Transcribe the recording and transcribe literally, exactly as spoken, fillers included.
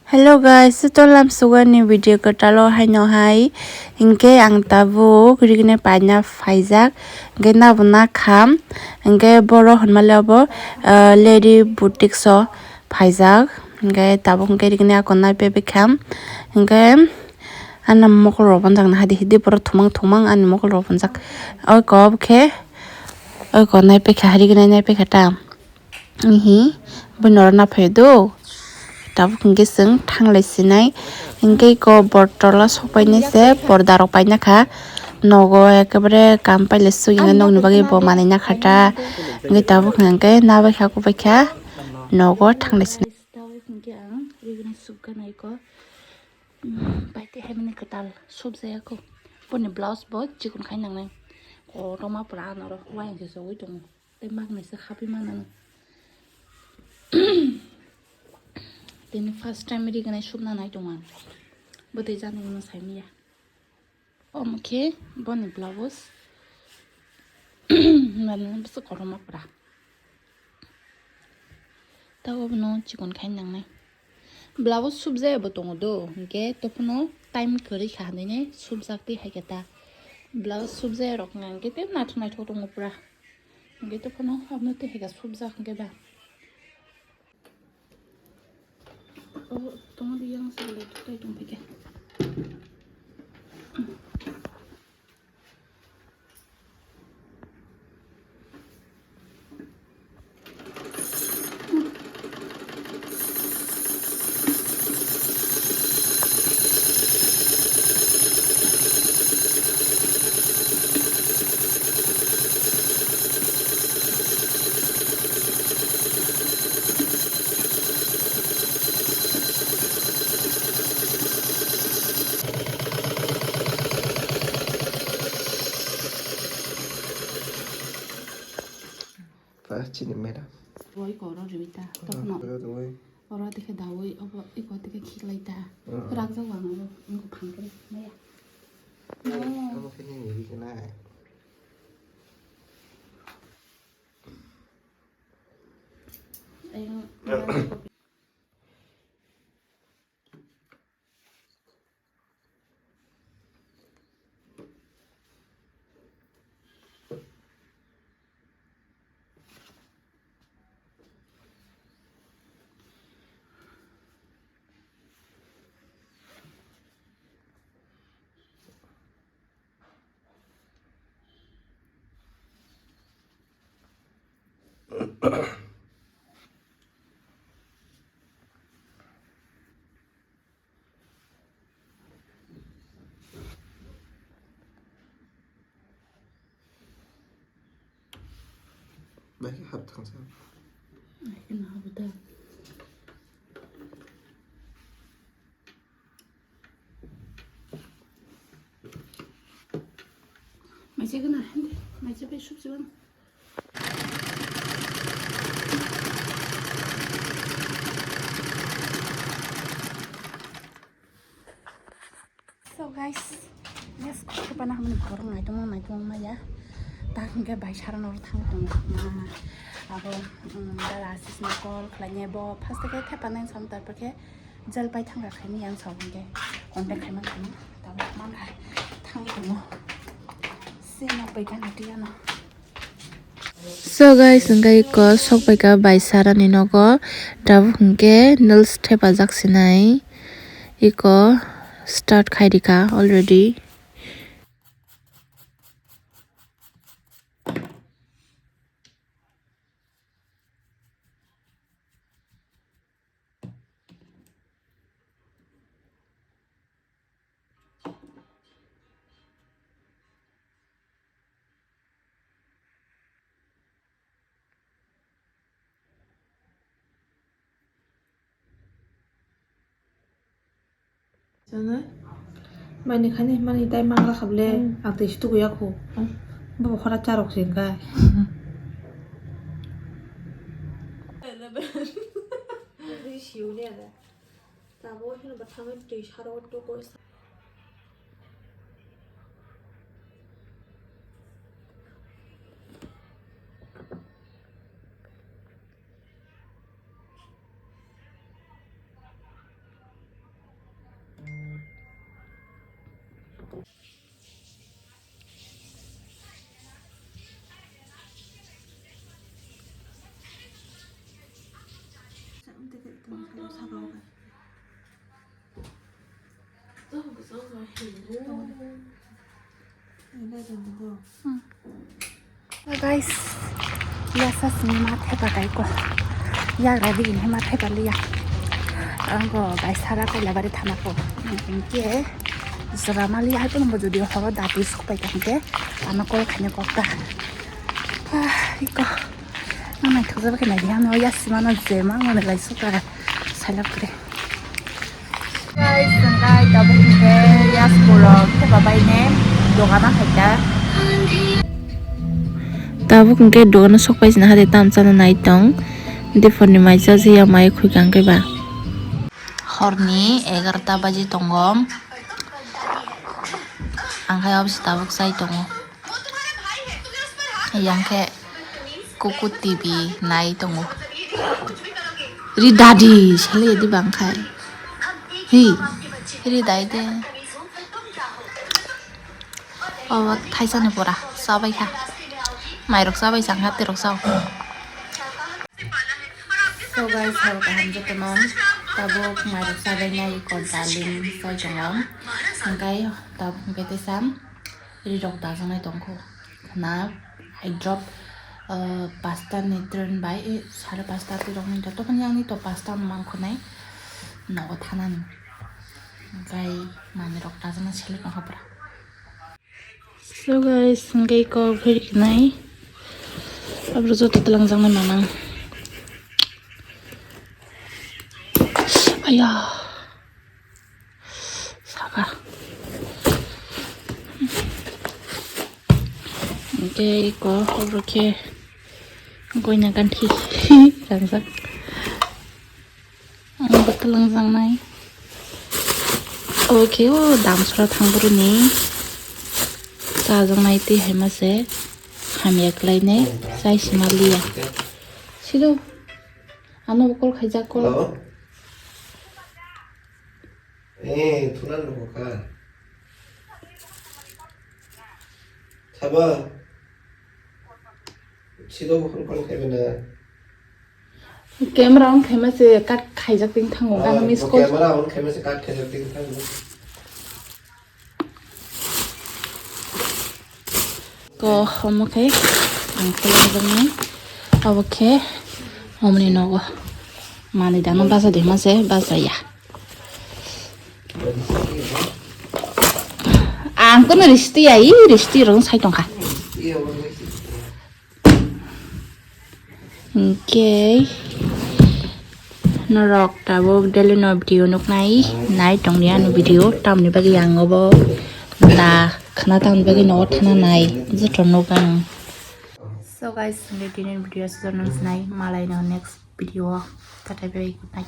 Hello guys, joto lamsugani video kwtalo haino hai. Hinkhe ang tabuk rigini paina phaijak. Hinkhe nabo nakham. Hinkhe boro hwnmale obo, ah, Lady Boutique-o phaijak. Hinkhe tabuk hinkhe rigini ako naipe bwkham. Hinkhe ano mokol rok bonjak na hadi hidi borok thumang thumang ani mokol rok bonjak. Oi ko obo khe, oi ko naipe kha, rigini naipe kha ta. Ihi, bini oro naphai do. Tabuk hinkhe chwng thanglai sinai. Hinkhe iko bottle o sokpainai se porda rok paina kha. Nogo ekebare kam pailai sugwi nokni bagwi bo manwi nakha ta. Hinkhe tabuk hinkhe nabai kha kubai kha nogo thanglai sinai. Tabuk hinkhe ang rigini subkha naiko. Bai tei hai mani kwtal subjaya kho. Boni blouse bo chikon khai nangnai. Kotorma pura norok wayang se sogwi tongo. Tei magnaisa khapi manano. Tini first time rignai subna nai tongo ang. Bwtwi jani hwnwi saimanya. Omo khe boni blouse. Mane bwswk kotorma pura. Tei obono chikon khai nangnai. Blouse subjaya bo tongo do, hinkhe tophuno time kwrwi kha hinwi subjak twi hai khe ta. Blouse subjaya rok wngkha hinkhe tei naithok naithok tongo pura. Hinkhe tophuno abono twi hai khe subjak hinkhe ba. Obo tongmani yang se le tutai tong phai khe. First chini madam. Boi koro rwita. Tokno. Oro tongwi. Oro tike dawi, obo iko tike khiklai ta. Rakjak wang oro, wngkha phang khe maya. Abo khe nini ri khe nai. Ayang. Bai khe hap thangsa. Bai khe no habo da. Maisa gana hande, maisa bai subsi bang. So guys, yes, kok pana hamni borok naitong naitong maya. Tak hingke bai sara noro thang tong ma. Abo, um, dara asis na call khlai ne bo first ke thepa nang sam tarpor ke jal pai thang khaini yang sa hingke contact khai man khaini. Tabo man khai thang tong. Se no pai kan tiya no. So guys, hingke iko sokbaika bai sarani nogo, tabuk hingke nails thepajak sinai, iko start khairika already. Mani khani mani tai mangra khable, ang tei situ ya khu. Bo khora charok sing kai. Ri siu le ada. Tabo hino bathang twi saro to ko. Hello guys, ya sasini ma thepa kai ko. Ya ready ini ma thepa liya. Angko guys, sara kaila bari thana ko. Hingke jora mali hai kono jodi horo dati suk pai ka hingke ano kol khaina kok ta. Ah, iko. Ang naithok jaba khe naidi ano ya simano je ma mane lai suk ka. Salak kre. Guys, ang kai tabuk hingke ya school rok thepa bai ne dogana hai ta. Tabuk hingke dogano sok pai sina hade tam chana nai tong. Diphor ni mai cha je ya mai khui kang khe ba. Horni egarota baji tongo. Ang khai obisi tabuk chai tongo. Yang khe Kuku T V nai tongo. Ri dadi sele di bang khai. Hi. Ri dai de. Obo thaisani pora chabai kha. Mairok chabai chang kha terok chao. So guys, hor kaham jotono tabuk mairok chabai nai ko dalim chai tongo. Hingkai tabuk hingkai tesa. Rirok dajaknai tongkho. Khna I drop, uh, pasta ni train bai, eh, sare pasta tirok ni joto phani yang ni to pasta no mangkhonai nogo thanani. Hingkai manwi rok dajakna selek nokha pura. So guys, hingkai kok phiri khnai. Abro joto twlangjaknai manang. Aya. Saka. Hingke iko obo khe goina ganthi kanjak. Ang botol wngjaknai. Obo khe o damsora thangboroni chajaknai twi hai ma se hamya khlainai chai sima liya. Sido ano bo call khaijak call. Hello? Eh, thulan rokha. Sabo. Sido bukhun kon khaibena. Camera on khaima se cut khaijak ting thango, ah, gana miss call. Camera on khaima se cut khaijak ting thango. Ko omo khe ang khe langjak nai. Obo khe omoni nogo manwi dano bacha de ma se bacha ya. Ang kono risti ya, i risti rong sai tongkha. Hingke norok tabuk daily no video nuknai, nai tongni ani video, tamni bagwi ang obo da khna tamni bagwi nogo thana nai, joto nuk ang. So guys, hingke tini video aswk nang sinai, malai no next video o, tatai bai, good night.